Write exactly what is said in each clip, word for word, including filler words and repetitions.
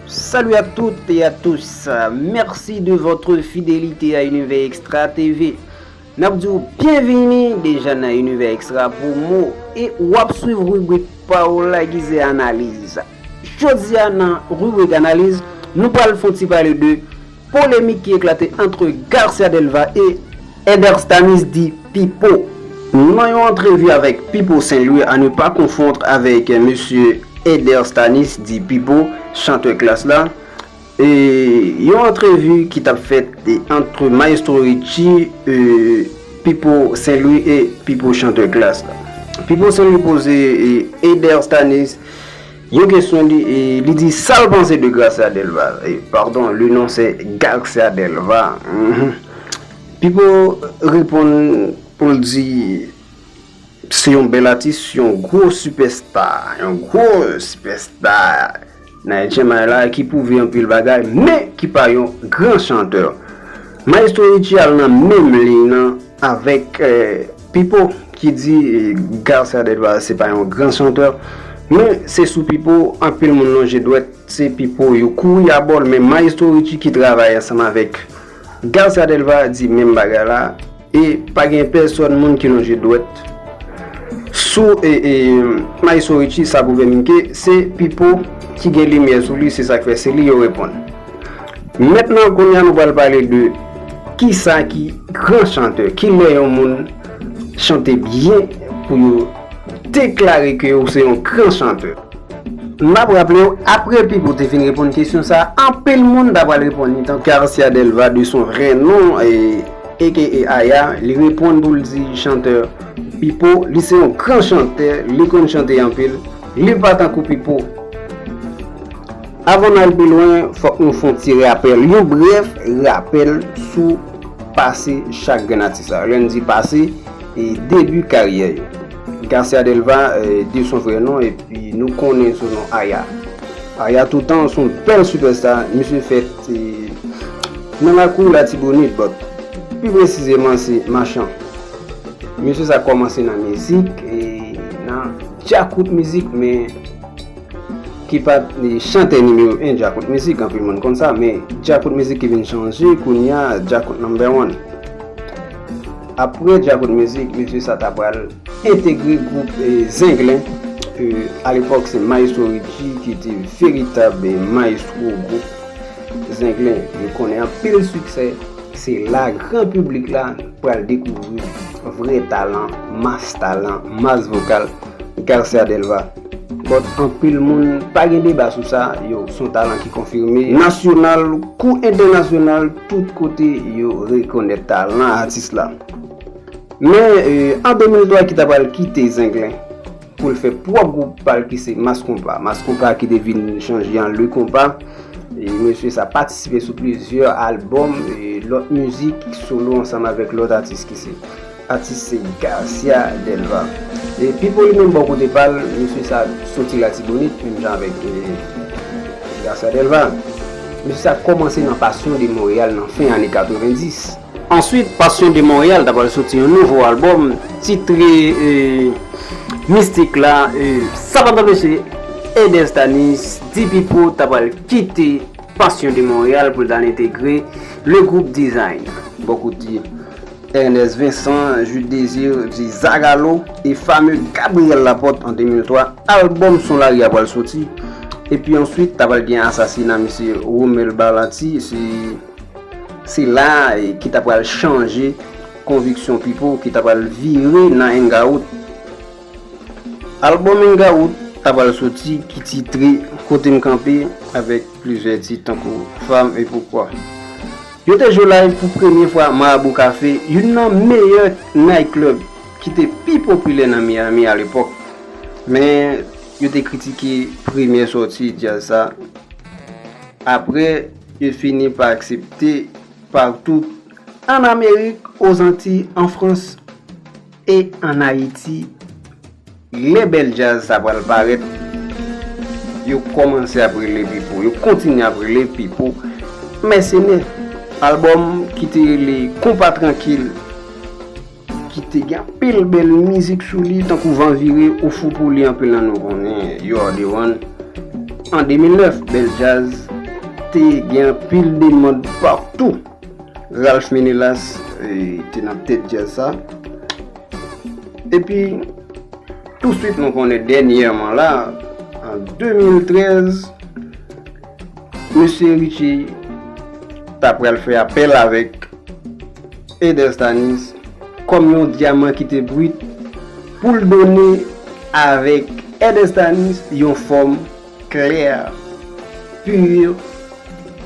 Salut à toutes et à tous. Merci de votre fidélité à Univers Extra T V. N ap di w byenvini deja nan Univers Extra Promo e w ap swiv ribrik pa w la ki se analiz. Jodi a nan ribrik analiz, nou pral fè yon ti pale de polemik ki eklate ant Garcia Delva e Eder Stanis di Pipo. Nan yon antrevi avèk Pipo Saint Louis, à ne pas confondre avec Monsieur Eder Stanis di Pipo, chantè Klass la, e yon antrevi ki t ap fèt e ant Maestro Richie, e, Pipo Saint Louis e Pipo chantè Klass la. Pipo Saint Louis poze e Eder Stanis yon kesyon, li, e, li di sa l panse de Garcia Delva. E, pardon, le nom se Garcia Delva. Mhm. Pipo reponn pou l di se yon bèl atis, yon gwo sipèsta, yon gwo sipèsta nan H M I la ki pwouve anpil bagay, men ki pa yon gran chantè. Maestro Richie al nan menm liy nan avèk, eh, Pipo ki di, eh, Garcia Delva se pa yon gran chantè, men se sou Pipo anpil moun lonje dwèt, se Pipo yo kouri abò l, men Maestro Richie ki travay ansanm avèk Garcia Delva di menm bagay la, e pa gen pèsòn moun ki lonje dwèt sou, e, e, Maestro Richie, sa pwouve m ke se Pipo ki gen limyè sou li, se sa k fè se li yo reponn. Mentnan, kounye a nou pral pale de kisa ki gran chantè, kilè yon moun chante byen pou yo deklare ke ou se yon gran chantè. M ap raple w, apre Pipo te fin reponn kesyon sa a, anpil moun ta pral reponn li, tankou Garcia Delva de son vrai nom, e, A K A Aya, li reponn pou l di chantè Pipo, li se yon gran chantè, li konn chante anpil, li pa tankou Pipo. Avan n al pi lwen, fòk nou fè yon ti rapèl, yon brèf rapèl sou pase chak grenn atis la. Lè n di pase, e debi karyè yo. Garcia Delva, e, de son vrè non, epi nou konnen sou non Aya. Aya toutan se yon bèl sipèsta, misye fèt, e, nan lakou Latibonit, but pi presizeman se Machan. Misye sa kòmanse nan mizik, e, nan djakout mizik, men ki pa t, e, chantè nimewo en djakout mizik, anpil moun konn sa, men djakout mizik ki vin chanje, kounye a, djakout number one. Apre djakout mizik, misye sa ta pral entegre gwoup, e, Zenglen, ke alepòk se Maestro Richie ki te veritab, e, maestro gwoup Zenglen. Yo konnen anpil siksè, se la gran piblik la pral dekouvri vrè talan, mas talan, mas vokal Garcia Delva. But anpil moun pa gen deba sou sa, yo, se yon talan ki konfime. Nasyonal kou entènasyonal, tout kote yo rekonèt talan atis la. Men, e, an de mil twa ki ta pral kite Zenglen pou l fè pwòp gwoup pa l ki se Mas Konpa. Mas Konpa ki te vin chanje an Le Konpa. E mesye sa patisipe sou plizyè albòm, e lòt mizik solo ansanm avèk lòt atis ki se atis se Garcia Delva. E Pipo li menm bò kote pa l, mesye sa soti Latibonit, menm jan avèk, e, Garcia Delva. Mesye sa kòmanse nan Passion de Montréal nan fen ane katrevenndis. Answit, Passion de Montréal ta pral soti yon nouvo albòm titre, e, Mistik la, e, sa pa t anpeche Eder Stanis di Pipo ta pral kite Passion de Montréal pou l t al entegre le group Design. Bò kote Ernest Vincent, Jude Désir, di Zagalo e fame Gabriel Laporte an de mil twa, albòm Son Lari a pral soti. Epi answit, ta pral gen asasina misye Romel Balanti, se, se la, e, ki ta pral chanje konviksyon Pipo, ki ta pral vire nan Hangout. Albòm Hangout ta pral soti ki titre Kote M Kanpe avèk plizyè tit tankou Femme et Pourquoi. Yo te jwe live pou premye fwa Marabou Café, youn nan meyè night club ki te pi popilè nan Miami alepòk. Men, yo te kritike premye sòti djaz sa. Apre, yo fini pa aksepte patou an Amerik, Ozantiy, an Frans e an Ayiti. Lè bèl djaz sa pral parèt, yo kòmanse ap rele Pipo, yo kontinye ap rele Pipo mèsenè. Albòm ki te rele Konpa Trankil, ki te gen anpil bèl mizik sou li, tankou Van Vire, Ou Fou Pou Li, anpil nan nou konnen, You Are The One. An de mil nèf, bèl djaz, Te gen anpil demann patou. Ralph Ménélas, eh, te nan tèt djaz sa. Epi, touswit nou konnen dènyèman la, an de mil trèz, Mesye Richie ta pral fè apèl avèk Eder Stanis kòm yon dyaman ki te brit pou l donnen avèk Eder Stanis yon fòm klè, pi,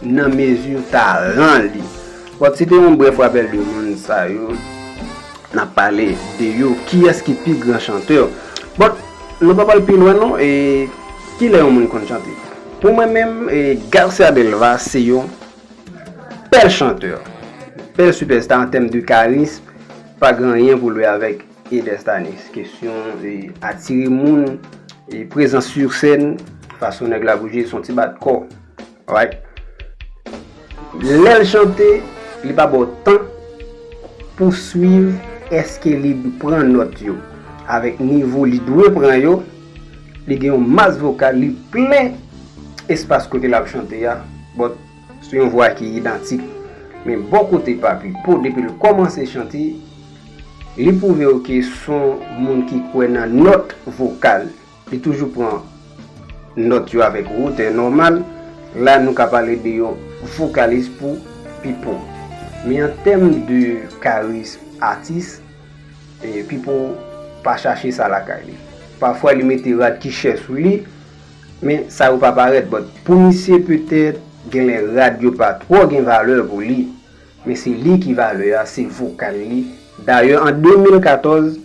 nan mezi talan li. Bon, se te yon brèf rapèl de moun sa yo. N ap pale de yo, kiyès ki pi gran chantè. Bon, nou pa pral pi lwen non, e kilè yon moun konn chante? Pou mwen menm, e Garcia Delva se yon bèl chantè. Bèl sipèsta an tèm de karism, pa gen anyen pou l wè avèk Eder Stanis. Kesyon, e, atire moun, e, prezans sou sèn, fason nèg la bouje, se yon ti bat kò. Alright? Lè l chante, li pa ba w tan pou swiv èske li pran nòt yo avèk nivo li dwe pran yo. Li gen yon mas vokal, li plen espas kote l ap chante a, but se yon vwa ki idantik. Men bò kote pa Pipo, depi l kòmanse chante, li pwouve w ke se yon moun ki kwè nan nòt vokal. Li toujou pran nòt yo avèk wotè nòmal. La, nou ka pale de yon vokalis pou Pipo. Men an tèm de karism atis, e, Pipo pa chache sa lakay li. Pafwa, li mete rad ki chè sou li, men sa yo pa parèt. But pou misye, petèt, genlè rad yo pa twò gen valè pou li. Men se li ki valè a, se vokal li. Dayè, an de mil katòz,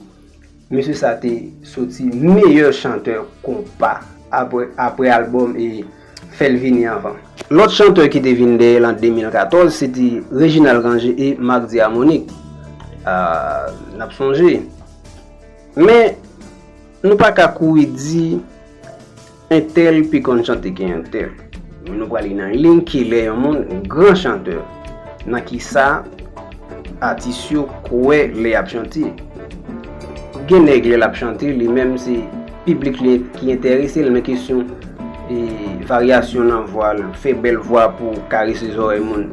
mesye sa te soti meyè chantè konpa apre, apre albòm e Fè l vini anvan. Lòt chantè ki te vin dèyè l an de mil katòz, se te Reginald Granger e Marc Diamonique. Ah, n ap sonje. Men, nou pa ka kouri di entèl pi konn chante ke entèl. Men nou prale nan liy kilè yon moun gran chantè. Nan kisa atis yo kwè lè y ap chante? Gen nèg lè l ap chante, li menm se piblik li ki enterese l nan kesyon, e, varyasyon nan vwa l, fè bèl vwa pou karese zòrèy moun.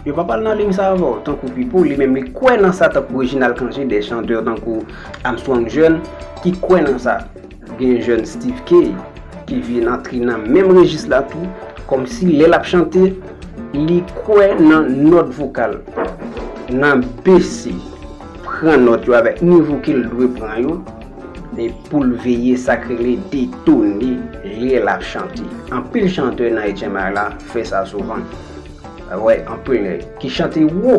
Yo pa pral nan liy sa avè w, tankou Pipo, li menm li kwè nan sa, tankou Reginald Granger, de chantè tankou Armstrong Jeune, ki kwè nan sa. Gen jèn Steve Kay ki vin antre nan menm rejis la tou, kòmsi lè l ap chante, li kwè nan nòt vokal, nan bese, pran nòt yo avèk nivo ke l dwe pran yo, e pou l veye sa k rele detone lè l ap chante. Anpil chantè nan H M I la fè sa souvan. Wè, anpil nèg ki chante wo,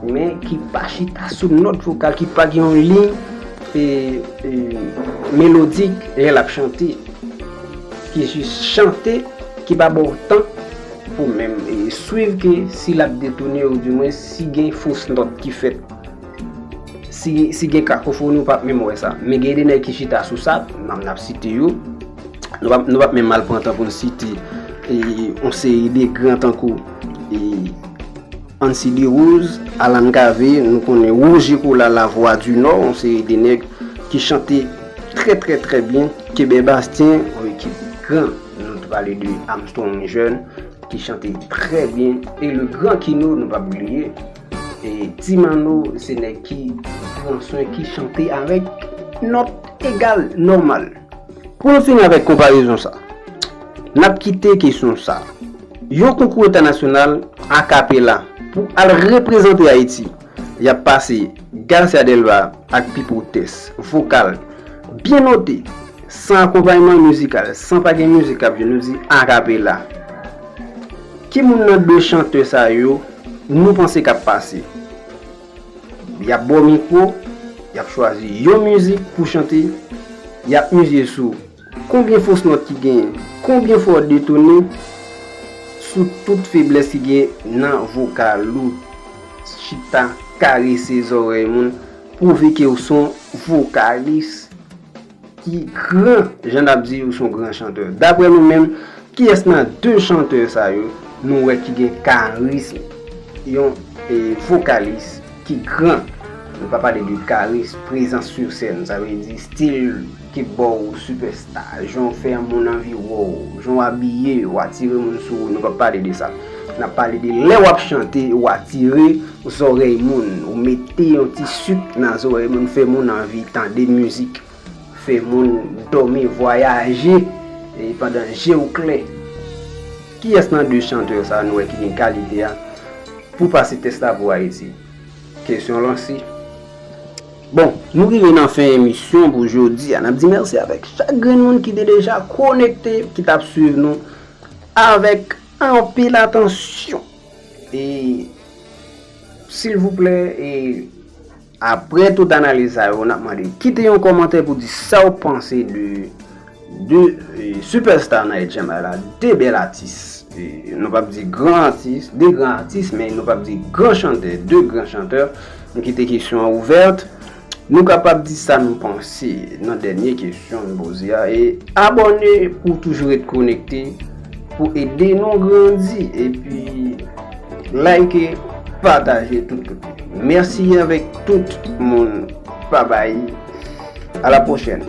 men ki pa chita sou nòt vokal, ki pa gen yon liy, e, e, melodik lè l ap chante, ki jis chante, ki pa ba w tan pou menm, e, swiv ke si l ap detone oudimwen si gen fos nòt ki fèt. Si, si gen kakofoni, ou p ap menm wè sa. Men gen de nèg ki chita sou sa, n ap, n ap site yo. Nou p ap, nou p ap menm al pran tan pou n site, e, yon seri de gran tankou, e, Ancy Desroses, Alan Cavé, nou konnen Roger Colas, La Voix du Nord, yon seri de nèg ki chante trè, trè, trè byen. Kébert Bastien, yon ekip gran, nou te pale de Armstrong Jeune, ki chante trè byen. E le gran Kino, nou p ap bliye. E Ti Manno, se nèg ki pran swen, ki chante avèk nòt egal, nòmal. Pou nou fini avèk konparezon sa, n ap kite kesyon sa. Yon konkou entènasyonal akapela pou al reprezante Ayiti. Y ap pase Garcia Delva ak Pipo Test, vokal, byen note, san akonpayman mizikal, san pa gen mizik k ap jwe, nou di akapela. Ki moun nan de chantè sa yo nou panse k ap pase? Y ap ba w mikwo, y ap chwazi yon mizik pou chante, y ap mize sou konbyen fos nòt ki genyen, konbyen fwa w detone, sou tout feblès ki genyen nan vokal ou. Chita karese zòrèy moun, pwouve ke w se yon vokalis ki gran, jan n ap di, ou se yon gran chantè. Daprè nou menm, kiyès nan de chantè sa yo nou wè ki gen karism yon, e, vokalis ki gran? Nou pa pale de karis, prezans sou sèn, sa vle di stil ki ba w sipèsta, jan w fè moun anvi wè w, jan w abiye, w atire moun sou ou, nou pa pale de sa. N ap pale de lè w ap chante, w atire zòrèy moun, ou mete yon ti sik nan zòrèy moun, fè moun anvi tande mizik, fè moun dòmi, vwayaje e pandan je w klè. Kiyès nan de chantè sa nou wè ki gen kalite a pou pase tès la pou Ayiti? Kesyon lanse. Bon, nou rive nan fen emisyon pou jodi a. N ap di mèsi avèk chak grenn moun ki te deja konekte, ki t ap swiv nou avèk anpil atansyon. E silvouplè, e apre tout analiz sa yo, n ap mande kite yon kòmantè pou di sa w panse de de e, sipèsta nan H M I la, de bèl atis. E, nou p ap di gran atis, de gran atis, men nou p ap di gran chantè, de gran chantè. Nou kite kesyon an ouvèt. Nou kapab di sa nou panse nan dènye kesyon n poze a. E abòne pou toujou ret konekte pou ede nou grandi. Epi like, pataje tout kote. Mèsi avèk tout moun. Babay. A la pwochèn.